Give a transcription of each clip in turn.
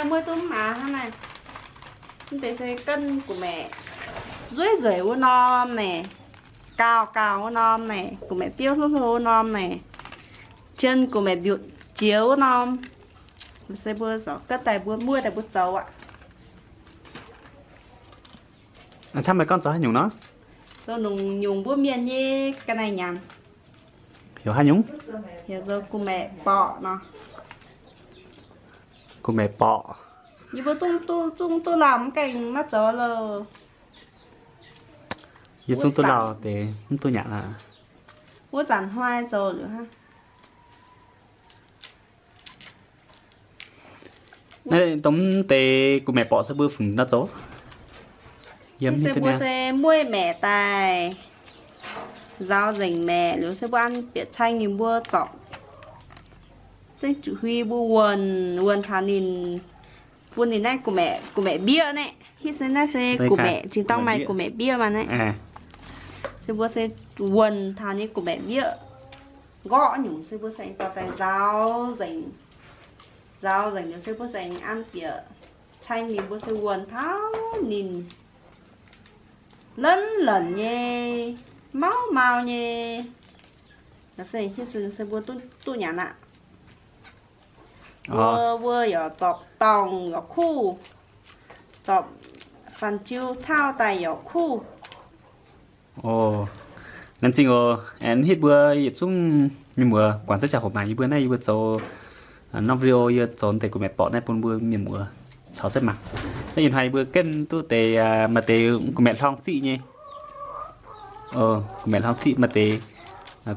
Mueiv duqv mv maac hnangv naaiv. Mv deix se ganv gu'maeqc nzueic nzueic wuov norm naaic, gauh gauh wuov norm naaic, gu'maeqc biouv hluov hluov wuov norm naaic, cien gu'maeqc mbiutc jiex wuov norm. Se mbuo ganv daaih mbuo mueiv daaih mbuo zoux aqv. Camv meih gorngv zoux haaix nyungc nor? Zoux nungc nyungc mbuo mienh nyei ga'naaiv nyanc. Heuc haaix nyungc? Heuc zoux gu'maeqc borqc nor. Gu'maeqc borqc. Yie mbuo zungv duqv lauh mv gaengh maiv zoux loh. Yie zungv duqv lauh deix mv duqv nyanc aqv. Wuov zanc hnoi zoux liuz hnangv. Naaiv dongh mv deix gu'maeqc borqc se mbuo fungc nor zoux? Yiem se mbuo se mueiv maeqc daaih, nzaaux nzengc maeqc liuz se mbuo an bieqc caeng ninh mbuo zorpc zengv zuqc hui mbuo wuonh, wuonh taux ninh, bun ninh naaiv gu'maeqc, gu'maeqc mbieqv naaiv. Hitv se naaiv se gu'maeqc, zinh dorng maaih gu'maeqc mbieqv maah naaiv. Se mbuo se wuonh taux ninh gu'maeqc mbieqv, nqorqv nyungc se mbuo se aengx dorh daaih nzaaux nzengc. Nzaaux nzengc liuz se mbuo se aengx an bieqc caeng ninh mbuo se wuonh taux ninh lenv lenc nyei, mauv mau nyei. Se hitv se mbuo duqv nyanc aqv. Mbuo, mbuo yaac zorpc dorngh yaac kuv, zorpc fanh jiu cauv daaih yaac kuv. Laengz zingh oc. Aengx hitv mbuo yietc zungv mienh muoz guangc zengv ziangh hoc mangc yie mbuo naaiv, yie mbuo zoux norm video yie zoux deix gu'maeqc borqc naaiv bun mbuo mienh muoz caux zengv mangc. Naaiv ih hnoi yie mbuo genv duqv deix maaih deix gu'maeqc hlorng siqv nyei. Gu'maeqc hlorng siqv, maaih deix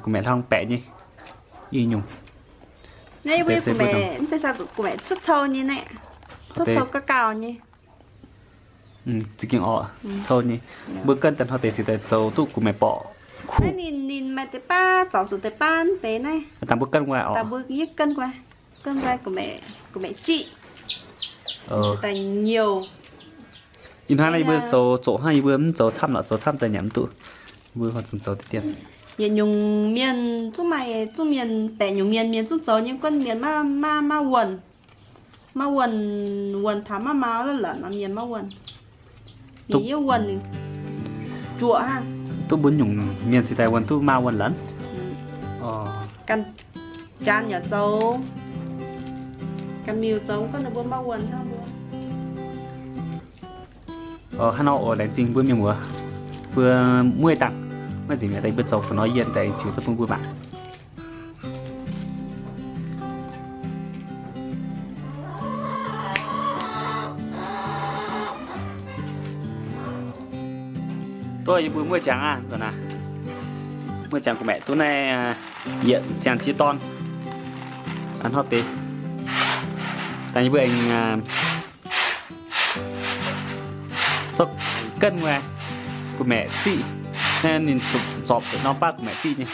gu'maeqc hlorng baeqc nyei. Ih nyungc. Naaiv mbuo gu'maeqc, mv deix sa zuqc gu'maeqc cuotv cou nyei naaiv. Cuotv cou gauh gauh nyei. Za'gengh oc, cou nyei. Mbuo ganv daaih hnoi deix ziouc daaih zoux duqv gu'maeqc borqc kuv. Naaiv ninh, ninh maaih deix baav, zorpc zuqc deix baav mv deix naaiv. Dangh mbuo ganv guai oc. Dangh mbuo yie ganv guai. Ganv guai gu'maeqc, gu'maeqc jiqv. Daaih nyouh. Ih hnoi naaiv yie mbuo zoux zoqc hnangv, yie mbuo mv zoux camv lorqc, zoux camv daaih nyanc mv duqv. Yie mbuo oix zuqc zoux diqv dien. Yietc nyungc mienh zungv maaih, zungv mienh baeqc nyungc mienh, mienh zungv zoux nyei, gunv mienh maiv, maiv, maiv wuonh. Maiv wuonh, wuonh taux maiv mau la'lanc nor mienh maiv wuonh. Mienh yie wuonh juoqc hnangv. Duqv mbuo nyungc mienh cingx daaih wuonh duqv maa wuonh lanc. Ganh janx yaac zoux, ganh miuc zoux, gunv ninh mbuo maiv wuonh hnangv mbuo. Hnangv nor oc, laengz zingh mbuo mienh muoz, mbuo mueiz dangh, maiv nzengc mi'aqv, daaih mbuo zoux fu'nor yie daaih ziux zungv bun mbuo mangc. Duqv yie mbuo mueiz jangx aqv, nzunc naaiv mueiz jangx gu'maeqc duqv naaiv yietc siang-jiex dorn. Hnangv deix, daaih yie mbuo aengx zorqv ganv guai gu'maeqc ziqv, ninh zuqc zorpc zuqc norm baav gu'maeqc ziqv nyei.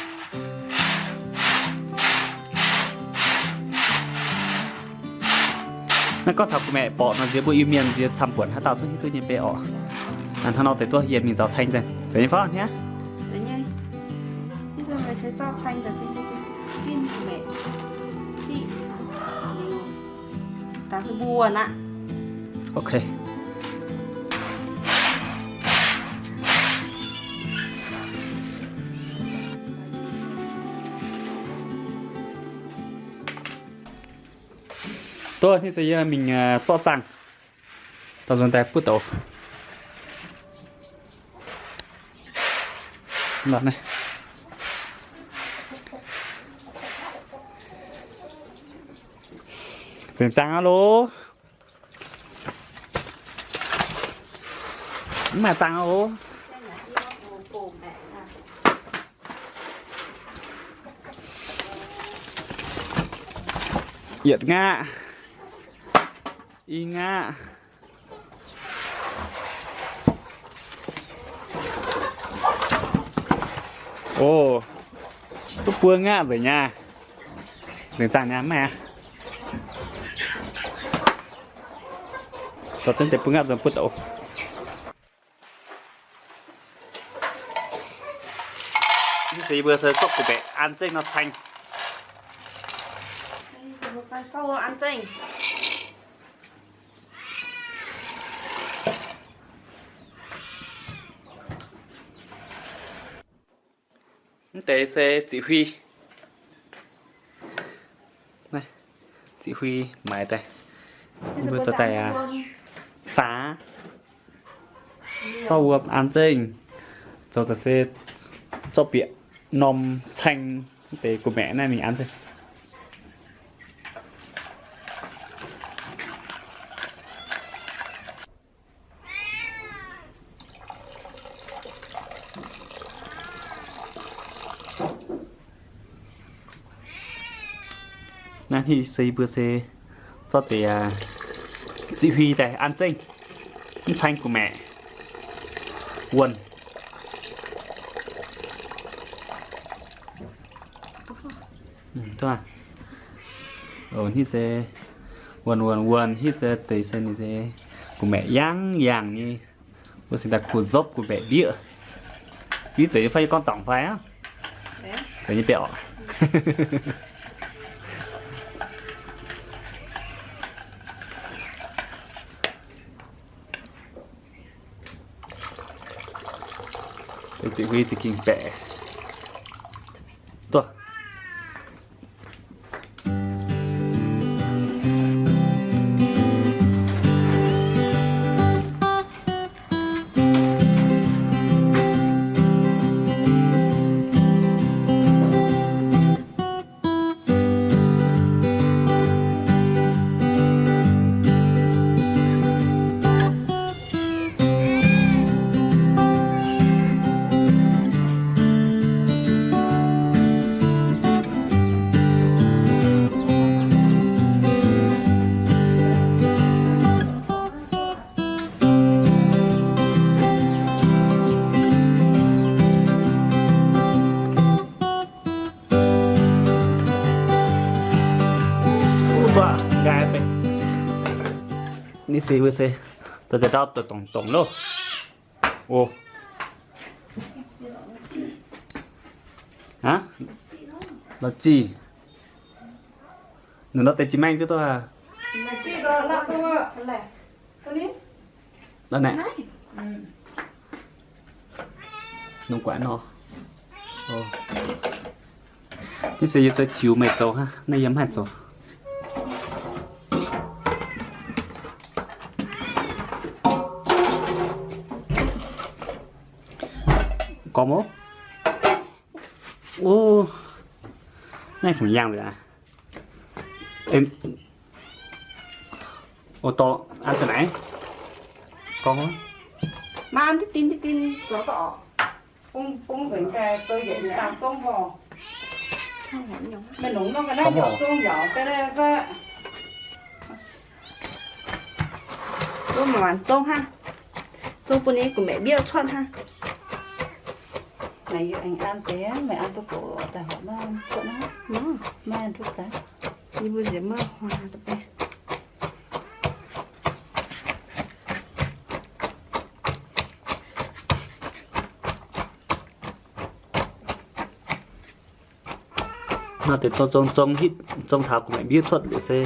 Naaiv gorngv taux gu'maeqc borqc nor, nziex mbuo Iu-Mienh nziex camv-buonc haaix dauh zungv hiuv duqv nyei bei orqc. Hnangv nor deix duqv yie mingh nzaaux caeng daaih, zeiz nyei fai hniev? Ok. Duqv hnangv se yie mingh zorqv zaangh, dorh nzuonx daaih buov douz. Nzengc zaangh aqv loh. Mv maaih zaangh aqv oc. Yietc nqaaqv, i nqaaqv. O, duqv buo nqaaqv nzengc nyei. Nzengc zaangh nyei mv maaih aqv. Dorh jienv deix buo nqaaqv nzuonx buov douz. Naaiv se yie mbuo se zorqv gu'maeqc an zengv nor caeng. An zengv. Deix se ziqc hui. Ziqc hui maaiz daaih, mbuo dorh daaih aac, saax zorqv wuom an zengv, zoux daaih se zorqv bieqc norm caeng deix gu'maeqc naaiv mingh an zengv. Naaiv se yie mbuo se zorqv deix ziqc hui daaih an zengv, mv caeng gu'maeqc wuonh. Ih se wuonh wuonh wuonh, ih se deix se ninh se gu'maeqc yangh yangh nyei. Mbuo cingx daaih kuh nzopv gu'maeqc mbieqv. Yie zeiz nyei fai yie gorngv dorngc fai aqv? Zeiz nyei biauv. Ziqc hui za'gengh baeqc. Duqv. Ninh se, ninh se daaih ndau dongc dongc loh. O, aav, la'zinh. Ninh nor deix jiex maengh duqv duqv haac. La'naeqc. Nongc guaix nor. Naaiv se yie se ziux meih zoux hnangv, naaiv yie mv haih zoux. Gormx oc. O, naaiv fungc yangh nzengc aqv. O, dorh an za'naaiv. Gorngv, maaih an diqv din diqv din zoux duqv oc. Bung nzengc daaih zoux yietc zaangc zong mborqc. Meih longc nor ga'naaiv yaac zong yaac fai naaiv se. Mbuo maanc zong hnangv. Zong bun ninh gu'maeqc mbieqv cuotv hnangv. Meih an deix, meih an duqv gox daaih horpc maiv cuotv hnangv. Maiv an duqv daaih. Yie mbuo nziex maiv huaax daaih. Nor deix zong zong zong hitv zong taux gu'maeqc mbieqv cuotv liuz se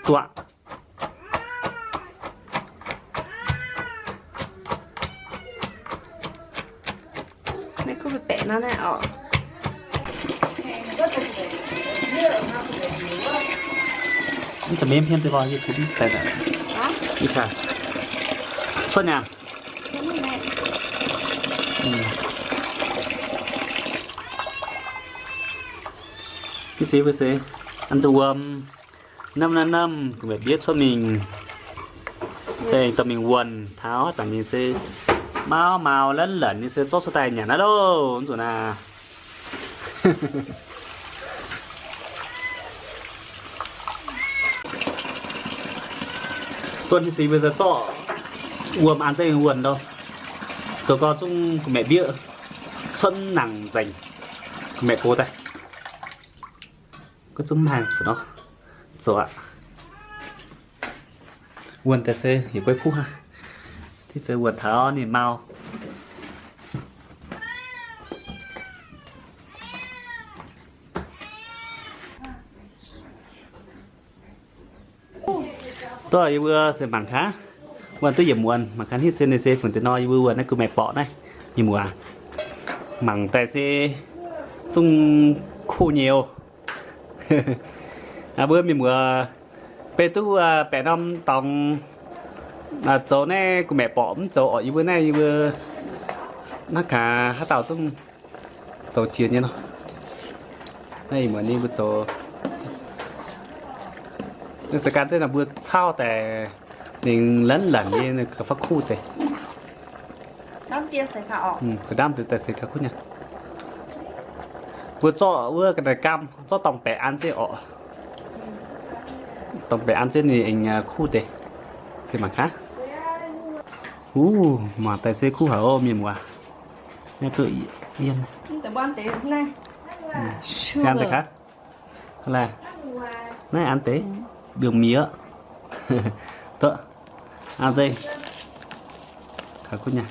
duqv. Naaiv kuv baeqc nor naaiv oc. Mv za'hmien hmien deix lorh, yie kuv mv baeqc. Yie kaax cuotv niaa. Mv se, mv se, an zuqc wuom, namv namv namv, gu'maeqc mbieqv cuotv mingh, se dorh mingh wuonh taux zanc ninh se mauv mauh lanv lanc, ninh se zorqv cuotv daaih nyanc naaiv loh, mv zuqc naaic. Duqv se mbuo zorqv wuom an zengv wuonh loh, zoux gau zungv gu'maeqc mbieqv cuotv nangc nzengc, gu'maeqc gox daaih. Gorngv zungv mv haih fu'nor zoux aqv. Wuonh daaih se yietc guaiv kuv hnangv. Div se wuonh taux ninh mau. Duqv yie mbuo se mangc gaax, wuonh duqv yietc muonz, mangc gaax hitv se ninh se fungc deix nor, yie mbuo wuonh naaiv gu'maeqc borqc naaiv, yie mbuo aac. Mangc daaih se zungv kuv nyei oc. Mbuo mienh muoz beiv duqv baeqc norm dorngx zoux naaiv gu'maeqc borqc mv zoux orqc. Yie mbuo naaiv yie mbuo naaiv gaax haaix dauh zungv zoux jiex nyei nor. Naaiv ih muonz ninh mbuo zoux. Naaiv se gan zeiv nor mbuo cauv daaih ninh lanv lanc nyei, ninh gauh faaux kuv deix. Seix ndaamv deix daaih se gauh kuv nyei. Mbuo zorqv wuov ga'naaiv gaam zorqv dorngx baeqc an zeiv orqc. Dorngx baeqc an zeiv ninh aengx kuv deix. Se mangc gaax. Uv, mangc daaih se kuv haic oc mienh muoz. Naaiv duqv yienh. Se an deix gaax. Naaiv an deix, mbiungc mieqc. Duqv, an zeiv. Gauh kuv nyei.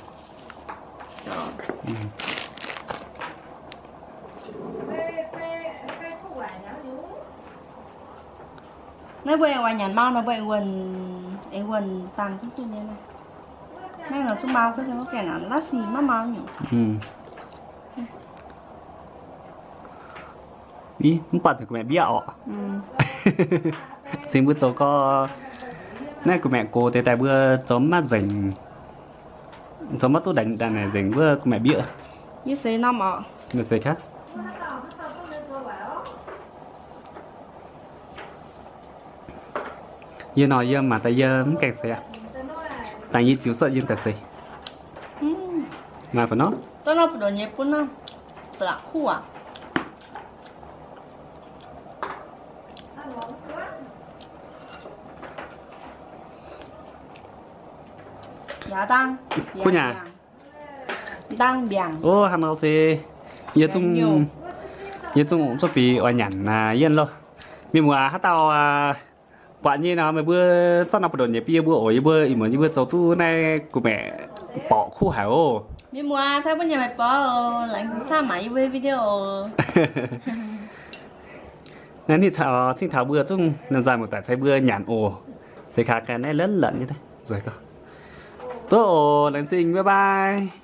Naaiv mbuo aengx oix nyanc mau nor mbuo aengx wuonh, aengx wuonh dangh duqv zuqc nyei naaiv. Naaiv nor zuqc mau, ga'naaiv sic maiv mau nyungc. Ih, mv buatc nzengc gu'maeqc mbieqv orqc. Cingx mbuo zoux gorx, naaiv gu'maeqc gox deix daaih mbuo zoux maiv nzengc, zoux maiv duqv ndaangc nzengc wuov gu'maeqc mbieqv. Yie seix norm orqc. Meih seix gaax. Yie nor yie mangc daaih yie mv gaengh seix aqv. Dangh yie ziux suotv yie daaih seix. Maaih fai nor? Dov nor buoz-ndoqv nyei bun nor, ba'laqc kuv aqv. Kuv nyei. Dangh mbiaangc. Ov, hnangv nor se yie zungv, yie zungv, zungv bieqc oix nyanc yienh loh. Mienh muoz haaix dauh buatc nyei nor, meih mbuo zorqv norm buoz-ndoqv nyei bun yie mbuo oc. Yie mbuo ih muonz yie mbuo zoux duqv naaiv gu'maeqc borqc kuv haic oc. Mienh muoz, cai bun nyanc meih borqc oc. Laengz zingh camv mangc yie mbuo video. Naaiv ninh cingv taux mbuo zungv namh nzaaih muoz-doic cai mbuo nyanc oc. Se kaax ganh naaiv lotv lotc nyei. Duqv oc, laengz zingh, bye bye.